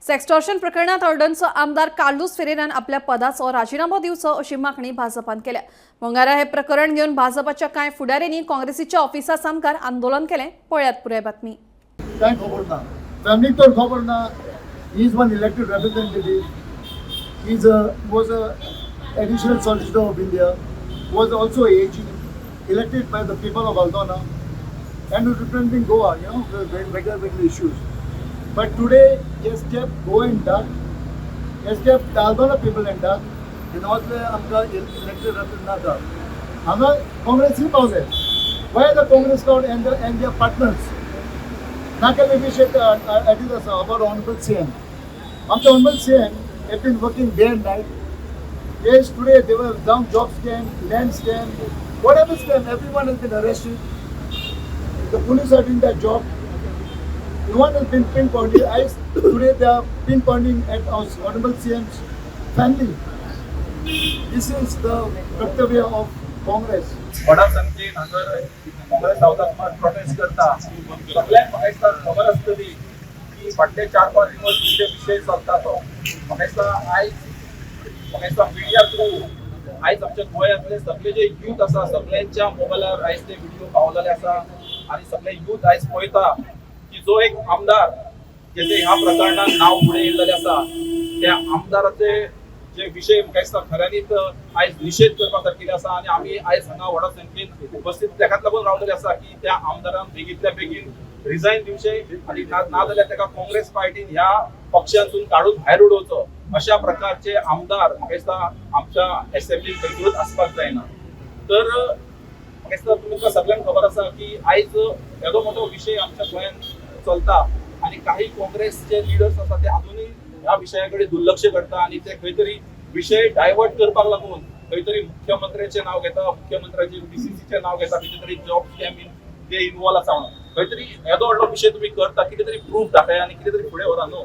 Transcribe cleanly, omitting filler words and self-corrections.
सेक्स्टॉर्शन प्रकरणात हळदणचो आमदार कार्लूस फेरेरान आपल्या पदाचो राजिनामो दिवचो अशी मागणी भाजपान केल्या. मंगळारा हे प्रकरण घेवन भाजपाच्या कांय फुडाऱ्यांनी काँग्रेसीच्या ऑफिसा सामकार आंदोलन केलें. पळयात पुराय बातमी. कांय खबर ना, फॅमिलीक तर खबर ना. He is one elected representative. Is a was a additional solicitor of India, was also AG, elected by the people of Aldona and representing Goa, regular regular issues. But today he has kept Goa in dark, he has kept the Aldona people in dark and all the आमकां elected representative हांगा काँग्रेसी पावले. Why the Congress crowd and their partners? नाका विषय added आसा about honorable CM. आमचे honorable CM have been working day and night. Yes, today they were down job scam, land scam, whatever scam, everyone has been arrested. The police are doing their job. No one has been pinpointed. Today they are pinpointing at our honorable CM's family. This is the कर्तव्य of Congress. व्हडा संख्येन हांगर Congress हावसाक protest करता. सगळ्यांक म्हाका दिसता खबर आसतली की फाटले 4-5 दिवस कितें विशय चलता तो. म्हाका दिसता आयज, म्हाका दिसता मिडिया थ्रू आयज आमच्या गोंयांतले सगळे जे यूथ आसा, सगळ्यांच्या मोबायलार आयज ते व्हिडिओ पावलेले आसा आनी सगळे यूथ आयज पळयता की जो एक आमदार जेचे ह्या प्रकरणात नांव फुडें येयल्लेलें आसा, त्या आमदाराचे जे विशय म्हाका दिसता खऱ्यांनीच आयज निशेध करपा सारकेले आसा. आनी आमी आयज हांगा व्हडा संख्येन उपस्थित तेकाच लागून रावलेले आसा की त्या आमदारान बेगींतल्या बेगीन रिजायन दिवचें आनी ना नाजाल्यार ताका काँग्रेस पार्टीन ह्या पक्षांतून काडून भायर उडोवचो. अशा प्रकारचे आमदार म्हाका दिसता आमच्या एसेंब्लीत खंयतूच आसपाक जायना. तर म्हाका दिसता तुमकां सगळ्यांक खबर आसा की आयज येदो मोठो विशय आमच्या गोंयांत चलता आनी काही काँग्रेसचे लिडर्स आसा, ते अजुनूय ह्या विशया कडेन दुर्लक्ष करता आनी ते खंय तरी विशय डायवर्ट करपाक लागून खंय तरी मुख्यमंत्र्याचें नांव घेता, मुख्यमंत्र्याचे पीसीसीचें नांव घेता, खंयचे तरी जॉब स्कॅम ते इन्वॉल्व आसा म्हणून. खंय तरी येदो व्हडलो विशय तुमी करता, कितें तरी प्रूफ दाखय आनी कितें तरी फुडें व्हरा न्हू.